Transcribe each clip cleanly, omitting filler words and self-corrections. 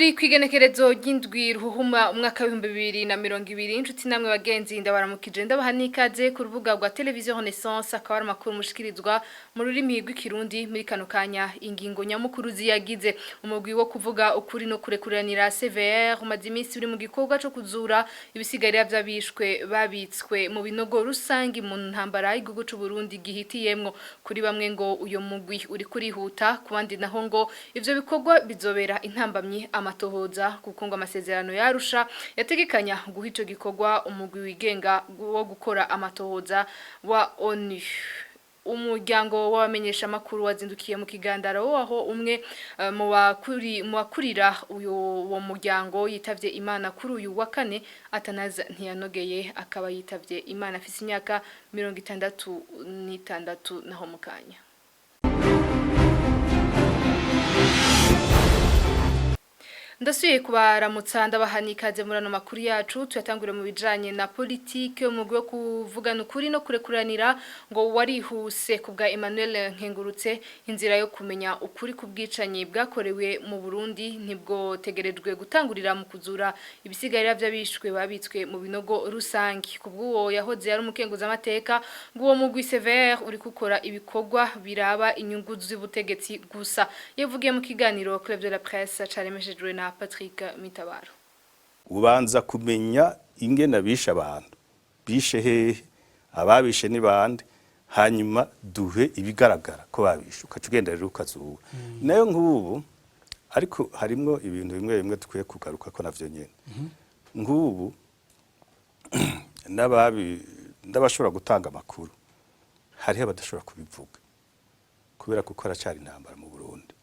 Turi kwigenekerezo ry'indwi ruhuhuma umwaka w'2020. Inshuti namwe bagenzi, ndabaramukije, ndabaha n'ikaze ku rubuga rwa Televiziyo Renaissance. Akaba ari amakuru mushikirizwa mu rurimi rw'Ikirundi. Muri kano kanya, ingingo nyamukuru ziyagize: umugwi wo kuvuga ukuri no kurekuranira, CVR, umaze iminsi uri mu gikorwa co kuzura ibisigarira vy'abishwe babitswe mu binogo rusangi mu ntambara y'igihugu c'u Burundi gihitiyemwo. Kuri bamwe ngo uyo mugwi uri kurihuta, ku bandi naho ngo ivyo bikorwa bizobera intambamyi amatohoza, kuko ngo amasezerano yarusha yategekanya guha ico gikorwa umugwi wigenga wo gukora amatohoza wa ONU. Umuryango w'abamenyesha makuru wazindukiye mu Kigandaro, aho umwe mu bakurira uyu uwo muryango yitavye Imana kuri uyu wa kane. Atanaza Ntiyanogeye akaba yitavye Imana afise imyaka 66. Naho mukanya ndasubiye kubaramutsa, ndabaha n'ikaze muri ano makuru yacu. Tuyatangure mu bijanye na politike. Umugwi wo kuvugana ukuri no kurekuranira ngo warihuse. Ku bwa Emmanuel Nkengurutse, inzira yo kumenya ukuri ku bwicanyi bwakorewe mu Burundi ntibwo tegerejwe gutangurira mu kuzura ibisigarira vy'abishwe babitswe mu binogo rusangi. Ku bw'uwo yahoze yari umukenguza amateka, ngo uwo mugwi CVR uri gukora ibikorwa biraba inyungu z'ubutegetsi gusa. Yavugiye mu kiganiro Club de la Presse caremeshejwe na Patrick Mitabaro. Ubanza kumenya ingene bishe abantu, bishe hehe, ababishe ni bande, hanyuma duhe ibigaragara ko babishe, ukaca ugenda rero ukazura nayo nk'ubu. Ariko harimwo ibintu bimwe bimwe dukwiye kugaruka ko navyo nyene nk'ubu n'ababi n'abashobora gutanga amakuru, hariho abadashobora kubivuga kubera kuko haracyari intambara mu Burundi,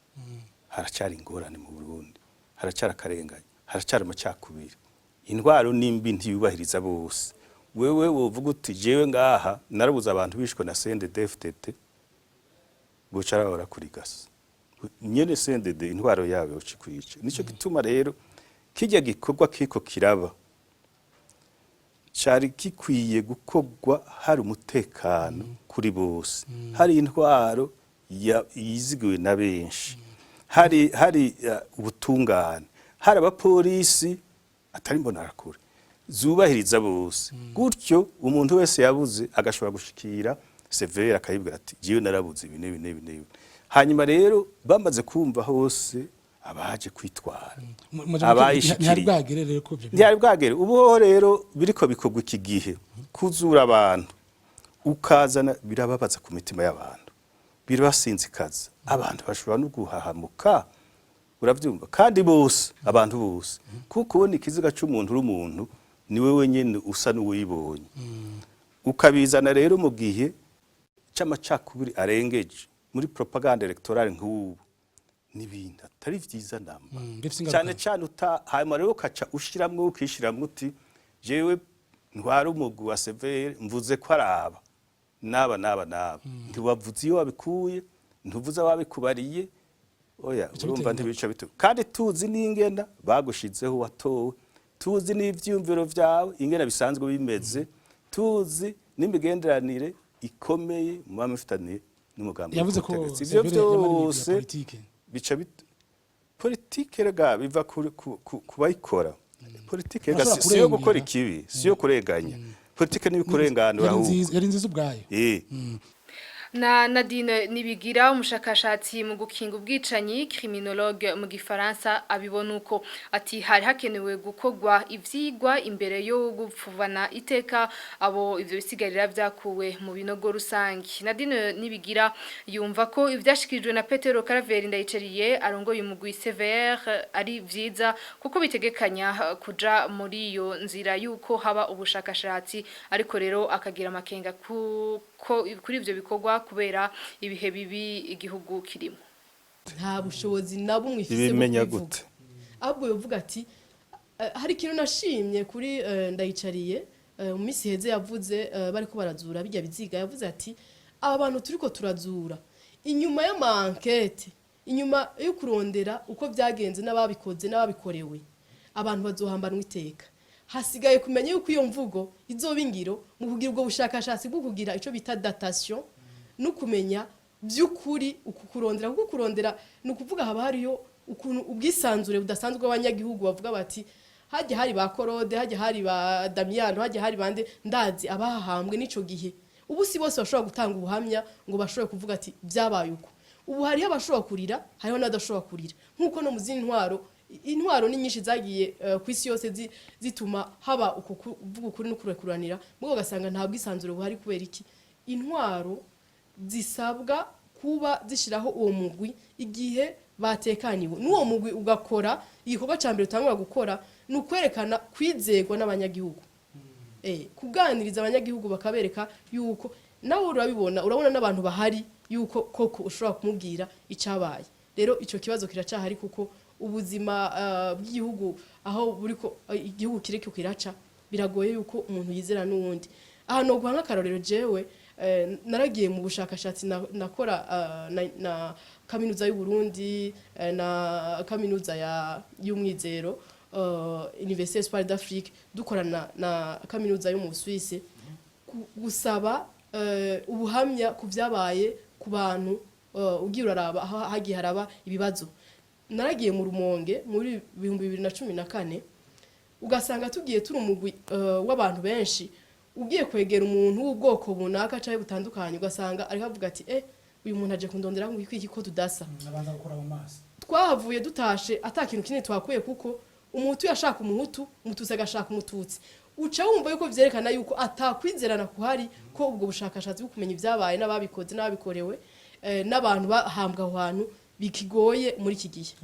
haracyari ingorane mu Burundi, haracyari akarengane, haracyari amacakubiri, intwaro nimbi ntiyubahiriza bose. Wewe wovuga uti: "Jewe ngaha narabuze abantu bishwe na CNDD-FDD", buca barakurigasa nyene. CNDD intwaro yabo yoca ikwica. Nico gituma rero kirya gikorwa kiko kiraba cari gikwiye gukorwa hari umutekano kuri bose, hari intwaro yizigiwe na benshi, hari ubutungane, hari abapolisi atari imbonerakure zubahiriza bose. Gutyo umuntu wese yabuze agashobora gushikira CVR akayibwira ati: "Jewe narabuze ibi n'ibi n'ibi n'ibi." Hanyuma rero bamaze kumva hose abaje kwitwara, abayishikiriye. Ntihari bwagere rero ko ivyo Ntihari bwagere. Ubu ho rero biriko bikorwa iki gihe, kuzura abantu ukazana birababaza ku mitima y'abantu, birabasinzikaza, abantu bashobora no guhahamuka, uravyumva? Kandi bose, abantu bose, kuko ubona ikiziga c'umuntu uri umuntu ni wewe nyene usa n'uwibonye. Ukabizana rero mu gihe c'amacakubiri arengeje muri propagande électorale nk'ubu n'ibintu atari vyiza namba. Bifise ingaruka. Cyane cyane uta hanyuma rero ukaca ushiramwo, ukishiramwo uti: "Jewe ntwara umugwi wa CVR, mvuze ko araba naba naba naba." Ntiwavuze iyo wabikuye, ntuvuze ababikubariye, oya. Bica Urumva bitera ntibica bitu kandi tuzi n'ingena bagushizeho watowe, tuzi n'ivyiyumviro vyawe ingena bisanzwe bimeze, tuzi n'imigenderanire ikomeye muba mufitaniye n'umugambi Yavuze ko w'ubutegetsi. Ivyo CVR yamara imigwi ya vyose politike. bica politike rega biva ku bayikora. Politike rega Urashobora si yo gukora kurengera. ikibi, si yo kurenganya. Politike niyo kurenganura Yari ahubwo. nziza, yari nziza ubwayo. Na Nadine Nibigira, umushakashatsi mu gukinga ubwicanyi, criminologue mu Gifaransa, abibona uko ati hari hakenewe gukorwa ivyigwa imbere yo gupfuvana iteka abo ivyo bisigarira vyakuwe mu binogo rusangi. Nadine Nibigira yumva ko ivyashikirijwe na Petero Karaveri Ndayicariye arongoye umugwi CVR ari vyiza, kuko bitegekanya kuja muri iyo nzira yuko haba ubushakashatsi, ariko rero akagira amakenga ko kuri ivyo bikorwa kubera ibihe bibi igihugu kirimo. Nta bushobozi na bumwe ifise bwo Ibimenya kubivuga. gute? Ahubwo yovuga ati hari ikintu nashimye kuri Ndayicariye mu minsi iheze yavuze, bariko barazura bijya biziga, yavuze ati: "Aba bantu turiko turazura, inyuma y'ama enquêtes, inyuma yo kurondera uko byagenze n'ababikoze n'ababikorewe, abantu bazohambanwa iteka." Hasigaye kumenya yuko iyo mvugo izoba ingiro mu kugira ubwo bushakashatsi bwo kugira ico bita datation no kumenya by'ukuri uku kurondera, kuko kurondera ni ukuvuga haba hariyo Ukuntu ubwisanzure budasanzwe bw'abanyagihugu, bavuga bati hajya hari ba Korode, hajya hari ba Damiyano, hajya hari bande, ndazi abahahambwe n'ico gihe. Ubu si bose bashobora gutanga ubuhamya ngo bashobore kuvuga ati byabaye uko. Ubu hariho abashobora kurira, hariho n'abadashobora kurira, nk'uko no mu zindi ntwaro. Intwaro ni nyinshi zagiye ku isi yose zituma haba uko kuvuga ukuri no kurekuranira, mugabo ugasanga nta bwisanzure buhari. Kubera iki? Intwaro zisabwa kuba zishyiraho uwo mugwi igihe batekaniwe, n'uwo mugwi ugakora. Igikorwa cya mbere utangura gukora ni ukwerekana kwizerwa n'abanyagihugu, kuganiriza abanyagihugu, bakabereka yuko nawe urabibona, urabona n'abantu bahari yuko koko ushobora kumubwira icyabaye. Rero icyo kibazo kiracahari, kuko ubuzima bw'igihugu aho buriko, igihugu kiriko kiraca, biragoye yuko umuntu yizera n'uwundi. Aha noguha nk'akarorero: jewe naragiye mu bushakashatsi nakora na kaminuza y'u Burundi, na kaminuza ya y'umwizero, Université Espoir d'Afrique, dukorana na kaminuza yo mu Suisse, gusaba ubuhamya ku byabaye ku bantu. Ugiye uraraba aho hagiye haraba ibibazo, naragiye mu Rumonge muri 2014, ugasanga tugiye turi umugwi w'abantu benshi. Ugiye kwegera umuntu w'ubwoko bunaka cyangwa butandukanye, ugasanga ariko avuga ati: "Eh, uyu muntu aje kundondera ngo iki, ko tudasa." Abanza gukora mu maso. Twahavuye dutashe ata kintu kinini twakuye, kuko Umuhutu yashaka Umuhutu, Umututsi agashaka Umututsi. Uca wumva yuko vyerekana yuko atakwizerana kuhari, ko ubwo bushakashatsi bwo kumenya ibyabaye n'ababikoze n'ababikorewe, n'abantu bahambwa aho hantu bikigoye muri iki gihe.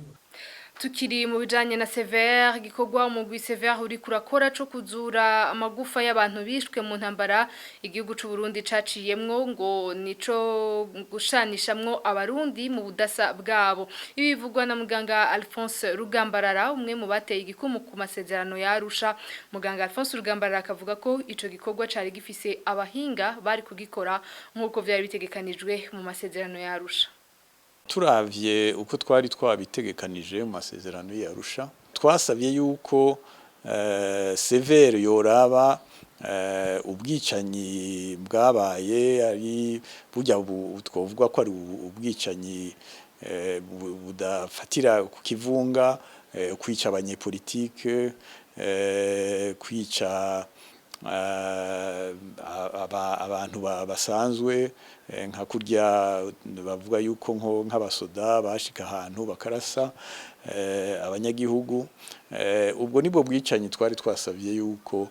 Tukiri mu bijanye na CVR, gikorwa umugwi CVR uri kurakora co kuzura amagufa y'abantu bishwe mu ntambara igihugu c'u Burundi caciyemwo, ngo nico gushanishamwo Abarundi mu budasa bwabo. Ibi bivugwa na muganga Alphonse Rugambarara, umwe mu bateye igikumu ku masezerano ya Arusha. Muganga Alphonse Rugambarara akavuga ko ico gikorwa cari gifise abahinga bari kugikora nk'uko vyari bitegekanijwe mu masezerano ya Arusha. Turavye uko twari twabitegekanije mu masezerano y'Arusha, twasabye yuko CVR yoraba ubwicanyi bwabaye, ari burya twovuga ko ari ubwicanyi budafatira ku kivunga, kwica abanyepolitike, kwica abantu basanzwe, nka kurya bavuga yuko nko nk'abasoda bashika ahantu bakarasa abanyagihugu. Ubwo nibwo bwicanyi twari twasabye yuko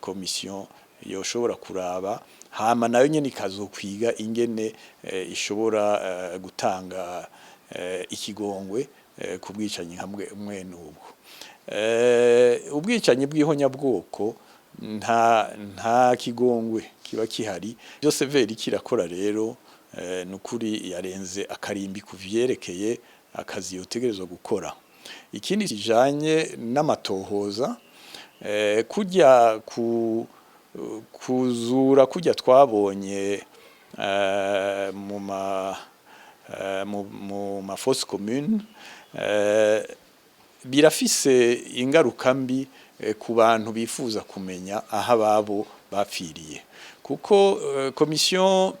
komisiyo yoshobora kuraba, hama nayo nyene ikazokwiga ingene ishobora gutanga ikigongwe ku bwicanyi nka mwene ubwo. Ubwicanyi bw'ihonyabwoko nta kigongwe kiba kihari. Byose CVR kirakora rero, nukuri yarenze akarimbi ku vyerekeye akazi yotegerezwa gukora. Ikindi kijanye n'amatohoza, kurya ku kuzura kurya twabonye mu ma fosse commune, birafise ingaruka mbi ku bantu bifuza kumenya aho ababo bapfiriye, kuko komisiyo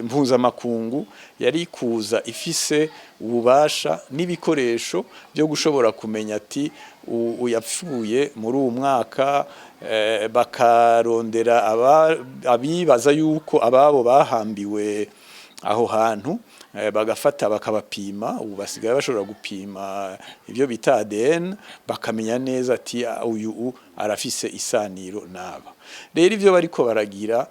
mpuzamakungu yari kuza ifise ububasha n'ibikoresho byo gushobora kumenya ati uyapfuye muri uwu mwaka, bakarondera abibaza yuko ababo bahambiwe aho hantu, bagafata bakabapima. Ubu basigaye bashobora gupima ibyo bita ADN, bakamenya neza ati uyu arafise isaniro naba. Rero ivyo bariko baragira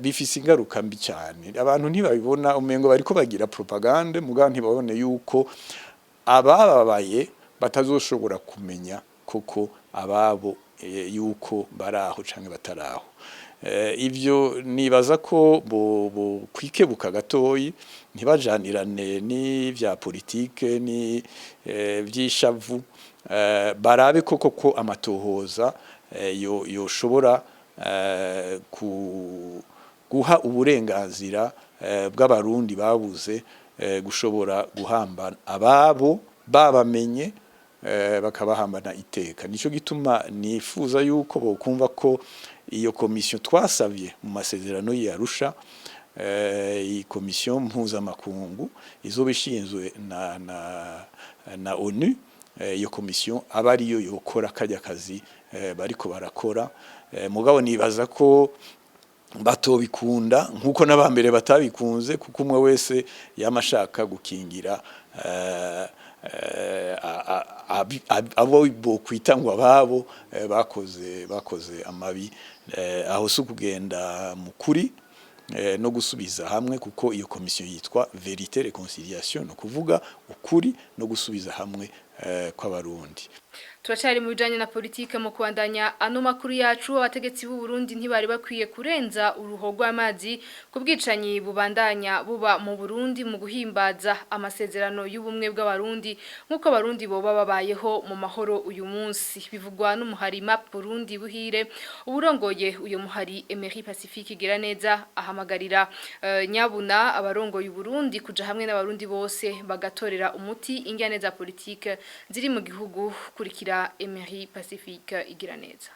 bifise ingaruka mbi cyane. Abantu ntibabibona, umengo bariko bagira propagande, mugabo ntibabone yuko abababaye batazoshobora kumenya koko ababo yuko baraho canke bataraho. Ivyo nibaza ko bo kwikebuka gatoyi, ntibajanirane n'ivya politike ni vy'ishavu, barabe koko ko amatohoza yoshobora guha uburenganzira bw'Abarundi babuze gushobora guhamba ababo babamenye, bakabahambana iteka. Nico gituma nifuza yuko bokumva ko iyo komisiyo twasavye mu masezerano y'Arusha. Iyi komisiyo mpuzamakungu izoba ishinzwe na ONU, iyo komisiyo aba ariyo yokora kajya kazi bariko barakora. Mugabo nibaza ko batobikunda nkuko n'abambere batabikunze, kuko umwe wese yama ashaka gukingira abo bokwita ngo ababo bakoze amabi. Aho si ukugenda mu kuri no gusubiza hamwe, kuko iyo komisiyo yitwa vérité réconciliation, no kuvuga ukuri no gusubiza hamwe kw'Abarundi. Turacari mu bijanye na politike. Mu kubandanya ano makuru yacu, abategetsi b'u Burundi ntibari bakwiye kurenza uruho rw'amazi ku bwicanyi bubandanya buba mu Burundi mu guhimbaza amasezerano y'ubumwe bw'Abarundi, nk'uko Abarundi boba babayeho mu mahoro uyu munsi. Bivugwa n'umuhari MAP Burundi Buhire. Uburongoye uyu muhari, Emery Pacifique Giraneza, ahamagarira nyabuna abarongoye Burundi kuja hamwe n'Abarundi bose bagatorera umuti ingene za politike ziri mu gihugu. Kurikira Emery Pacifique Igiraneza.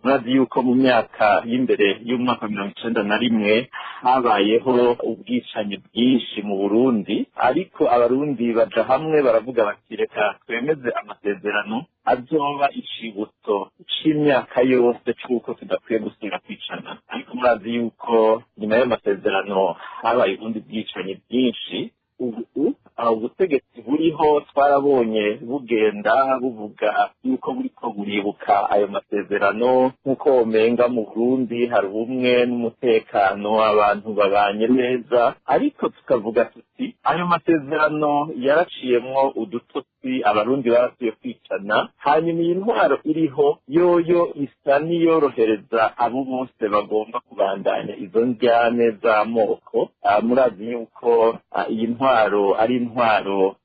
Murazi yuko mu myaka y'imbere y'umwaka wa 91 habayeho ubwicanyi bwinshi mu Burundi, ariko Abarundi baja hamwe baravuga bati: "Reka twemeze amasezerano azoba icibutso c'imyaka yose c'uko tudakwiye gusubira kwicana." Ariko murazi yuko nyuma y'amasezerano habaye ubundi bwicanyi bwinshi. Ubu ubutegetsi buriho twarabonye bugenda buvuga yuko buriko buribuka ayo masezerano, nk'uko womenga mu Burundi hari ubumwe n'umutekano, abantu babanye neza. Ariko tukavuga tuti ayo masezerano yaraciyemwo udutotsi, Abarundi barasubiye kwicana. Hanyuma iyi ntwaro iriho yoyo isa n'iyorohereza abo bose bagomba kubandanya izo ndyane z'amoko. Murazi yuko iyi ntwaro ari intwaro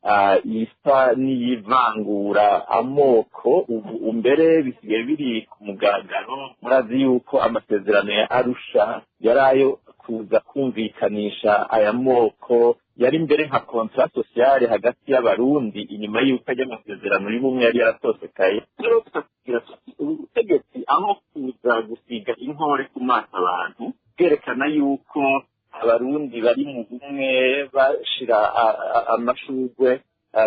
isa n'iyivangura amoko. Ubu mbere bisigaye biri ku mugaragaro. Murazi yuko amasezerano ya Arusha yari ayo kuza kumvikanisha aya moko, yari mbere nka contrat sociale hagati y'Abarundi inyuma y'uko ajya amasezerano y'ubumwe yari yaratosekaye. Rero tukagira tuti ubutegetsi aho kuza gusiga inkore ku maso abantu, bwerekana yuko Abarundi bari mu bumwe, bashira amashurwe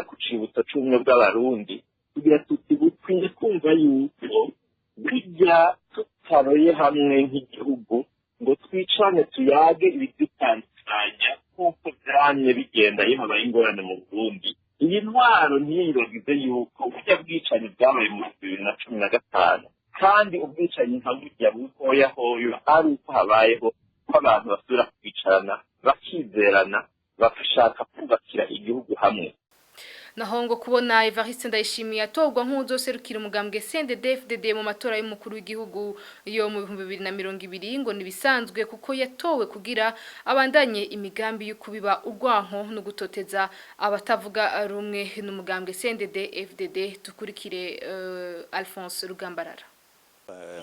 ku cibutso c'ubumwe bw'Abarundi, tugira tuti bukwiye kumva yuko burya tutaroye hamwe nk'igihugu ngo twicane tuyage ibidutandukanya, nk'uko vyamye bigenda iyo habaye ingorane mu Burundi, iyi ntwaro ntiyirogize yuko burya bwicanyi bwabaye mu 2015, kandi ubwicanyi nka burya buhoyahoyo ari uko habayeho ko abantu basubira kwicarana, bakizerana, bagashaka kubakira igihugu hamwe. Naho ngo kubona Evariste Ndayishimiye atorwa nk'uzoserukira umugambwe CNDD-FDD mu matora y'umukuru w'igihugu yo mu 2020 ngo nibisanzwe, kuko yatowe kugira abandanye imigambi yo kubiba urwanko no gutoteza abatavuga rumwe n'umugambwe CNDD-FDD. Tukurikire Alphonse Rugambarara.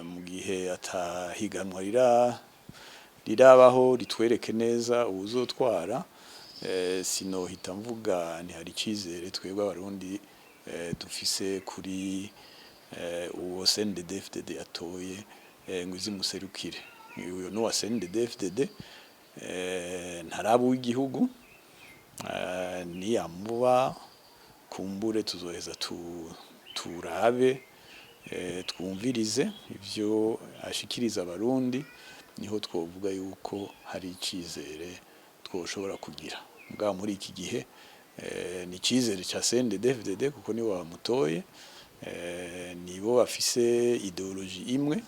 Mu gihe atahiganwa rirabaho ritwereke neza uwuzotwara, sinohita mvuga ni hari icyizere twebwe Abarundi dufise kuri uwo CNDD-FDD yatoye ngo izimuserukire. Uyo n'uwa CNDD-FDD, ntaraba uw'igihugu. Niyamuba kumbure tuzoheza turabe, twumvirize ivyo ashikiriza Abarundi, niho twovuga yuko hari icizere twoshobora kugira. Mugabo muri iki gihe ni icizere ca CNDD-FDD, kuko nibo bamutoye, nibo bafise idéologie imwe.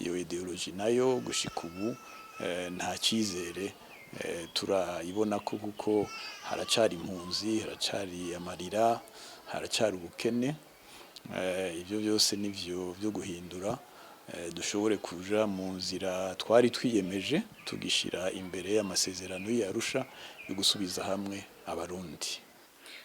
Iyo idéologie nayo gushika ubu nta cizere turayibona ko, kuko haracari impunzi, haracari amarira, haracari ubukene. Ivyo byose nivyo byo guhindura, dushobore kuja mu nzira twari twiyemeje tugishira imbere y'amasezerano y'Arusha yo gusubiza hamwe Abarundi.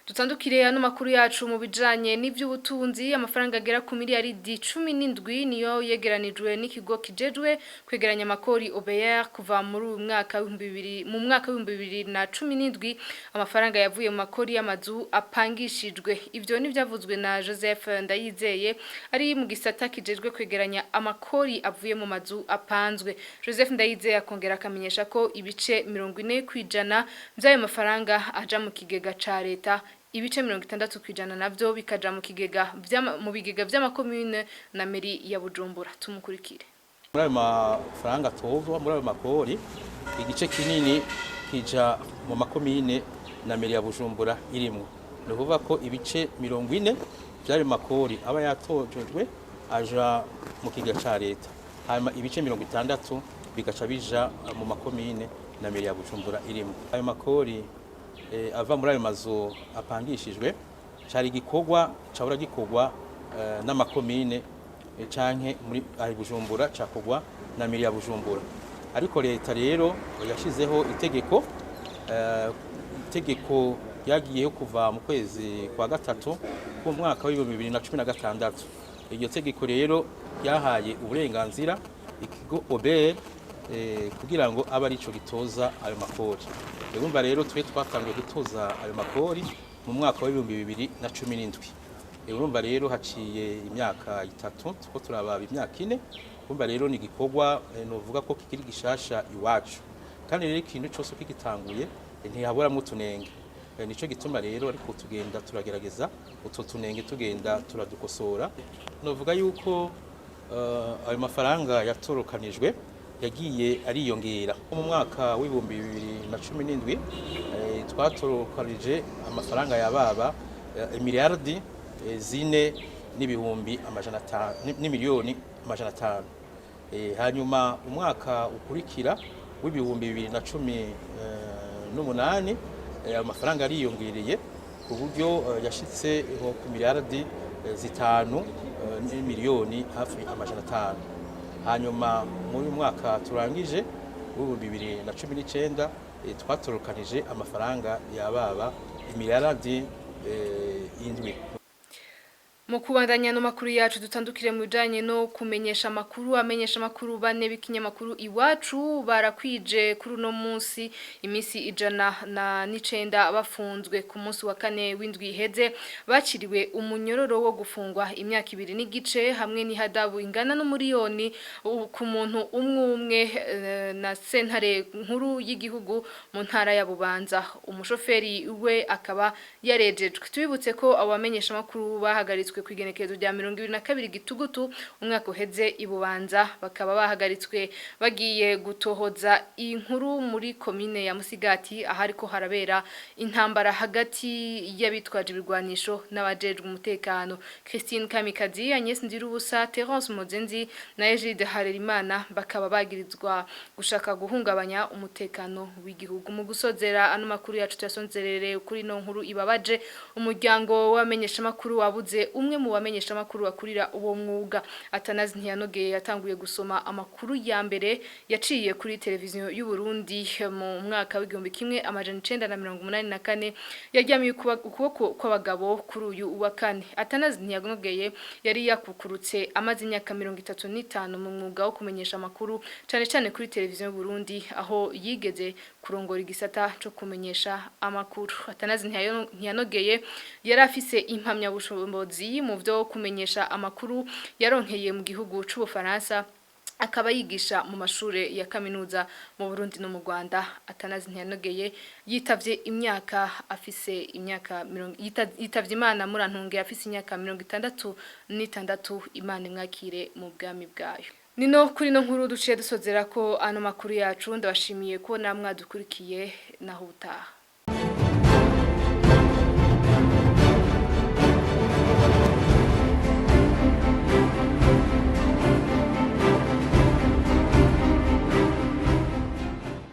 Dutandukire ano makuru yacu mu bijanye n'ivy'ubutunzi. Amafaranga agera ku miliyaridi 17 niyo yegeranijwe n'ikigo kijejwe kwegeranya amakori OBR kuva muri uyu mwaka w'ibihumbi bibiri mu mwaka w'2017, amafaranga yavuye mu makori y'amazu apangishijwe. Ivyo nivyavuzwe na Joseph Ndayizeye ari mu gisata kijejwe kwegeranya amakori avuye mu mazu apanzwe. Joseph Ndayizeye akongera akamenyesha ko ibice 40% vy'ayo mafaranga aja mu kigega ca leta, ibice 60% navyo bikaja mu bigega vy'amakomune na mairie ya Bujumbura. Tumukurikire. Muri ayo mafaranga atozwa muri ayo makori, igice kinini kija mu makomine na mairie ya Bujumbura irimwo. Ni ukuvuga ko ibice 40 by'ayo makori aba yatojejwe aja mu kigega ca leta, hanyuma ibice 60 bigaca bija mu makomine na mairie ya Bujumbura irimwo. Ayo makori ava muri ayo mazu apangishijwe cari igikorwa cabura gikorwa n'amakomine canke muri ayo Bujumbura cakorwa na mairie ya Bujumbura. Ariko leta rero yashizeho itegeko, itegeko ryagiyeho kuva mu kwezi kwa gatatu k'umwaka w'2016. Iryo tegeko rero ryahaye uburenganzira ikigo OBR kugira ngo abe arico gitoza ayo makori. Urumva rero twe twatanguye gutoza ayo makori mu mwaka w'2017. Urumva rero haciye imyaka 3, tuko turababa imyaka 4. Urumva rero ni igikorwa novuga ko kikiri gishasha iwacu, kandi rero ikintu cose kigitanguye ntihaburamwo utunenge. Nico gituma rero ariko tugenda turagerageza utwo tunenge, tugenda turadukosora. Novuga yuko ayo mafaranga yatorokanijwe yagiye ariyongera. Mu mwaka w'2017 twatorokanije amafaranga yababa miliyardi 4 n'ibihumbi 500 n'imiliyoni 500. Hanyuma umwaka ukurikira w'2018 amafaranga ariyongereye ku buryo yashitse nko ku miliyardi 5 n'imiliyoni hafi 500. Hanyuma muri uyu mwaka turangije w'2019 twatorokanije amafaranga yababa imiliyardi 7. Mu kubandanya no makuru yacu, dutandukire mu bijanye no kumenyesha amakuru. Amenyesha amakuru bane b'ikinyamakuru Iwacu barakwije kuri uno munsi imisi 109 bafunzwe. Ku munsi wa kane w'indwi iheze baciriwe umunyororo wo gufungwa imyaka 2 n'igice hamwe n'ihadabu ingana n'umuriyoni ku muntu umwe umwe na sentare nkuru y'igihugu mu ntara ya Bubanza. Umushoferi we akaba yarejejwe. Tubibutse ko abo bamenyesha amakuru bahagaritswe ku igenekerezo rya 22 Gitugutu umwaka uheze ibubanza, bakaba bahagaritswe bagiye gutohoza inkuru muri komine ya Musigati ahariko harabera intambara hagati y'abitwaje ibirwanisho n'abajejwe umutekano. Christine Kamikazi, Agnes Ndirubusa, Terence Mozenzi na Egide Harerimana bakaba bagirizwa gushaka guhungabanya umutekano w'igihugu. Mu gusozera ano makuru yacu, tuyasonzerere kuri no nkuru ibabaje. Umuryango w'abamenyesha makuru wabuze umwe mu bamenyesha makuru bakurira uwo mwuga. Atanazi Ntiyanogeye yatanguye gusoma amakuru ya mbere yaciye kuri televiziyo y'u Burundi mu mwaka w'1984 yaryamiye ukuboko kw'abagabo kuri uyu wa kane. Atanazi Ntiyanogeye yari yakukurutse amaze imyaka 35 mu mwuga wo kumenyesha amakuru, cane cane kuri televiziyo y'u Burundi, aho yigeze kurongora igisata co kumenyesha amakuru. Atanazi Ntiyanogeye yari afise impamyabushobozi mu vyo kumenyesha amakuru yaronkeye mu gihugu c'Ubufaransa, akaba yigisha mu mashure ya kaminuza mu Burundi no mu Rwanda. Atanazi Ntiyanogeye yitavye imyaka afise imyaka yitavye Imana, murantunge, afise imyaka 66. Imana imwakire mu bwami bwayo. Nino kuri no nkuru duciye dusozera ko ano makuru yacu. Ndabashimiye ko namwe dukurikiye. Naho ubutaha.